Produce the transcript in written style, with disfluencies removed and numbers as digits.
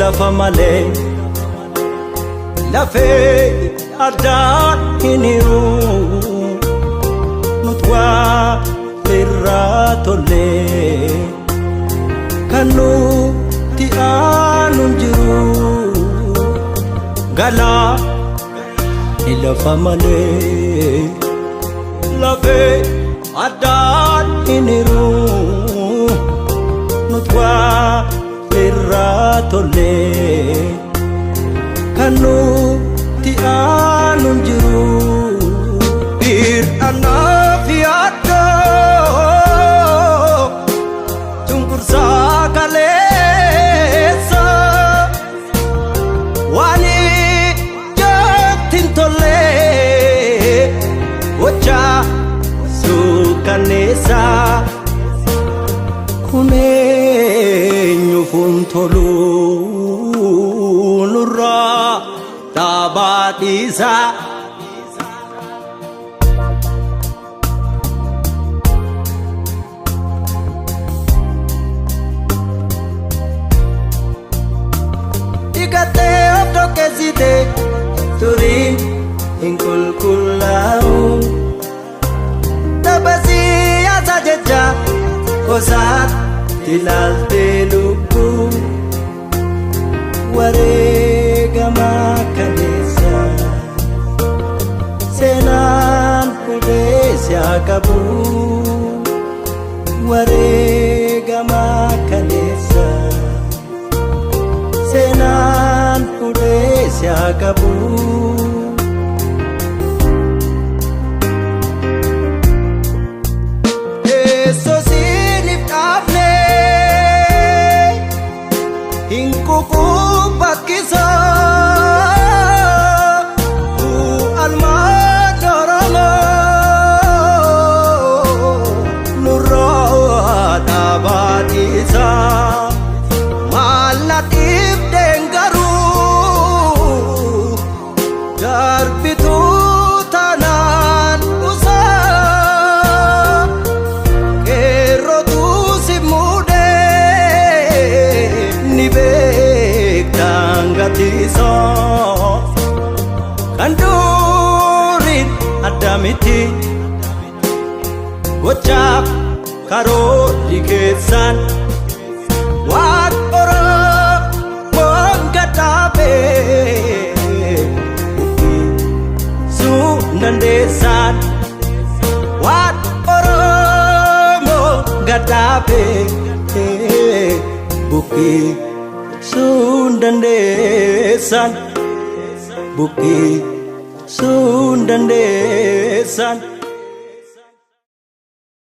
Lafa malee lafee addaan hin hiru nuti waa irraa tollee kan nuti aanu hin jiru galaa ni lafa malee lafee addaan hin hiru nuti waa irraa tollee kan nuti aanu hin jiru. Hir'anaaf yaaddoo cunqursaa kaleessa waan ijatti hin tolle gochaa suukanneessa kun eenyuuf hin tolu nurraa dhaabaa dhiisaa. Dhiqattee of dhoqqeessite turiin hin qulqullaa'u. Tapha siyaasaa jecha gosaatti ilaaltee lubbuu wareegamaa kaleessa seenaan hudhee si haa qabu wareegamaa kaleessa seenaan hudhee si haa qabu. Teessoo siiniif dhaabne hin kukubakkisa. Almaan Oromoo nurraa dhaabaatisa. Maal na dhibdeen garuu darbituu tanaan dhusaa. Qeerrootu si muudee ni beektaan gatiisoo. Kan duriin adda miti gochaaf karoorri keessan waan Oromoon gadhaabee buqqisuu dandeessan waan Oromoo gadhaabee buqqisuu dandeessan buqqisuu dandeessan.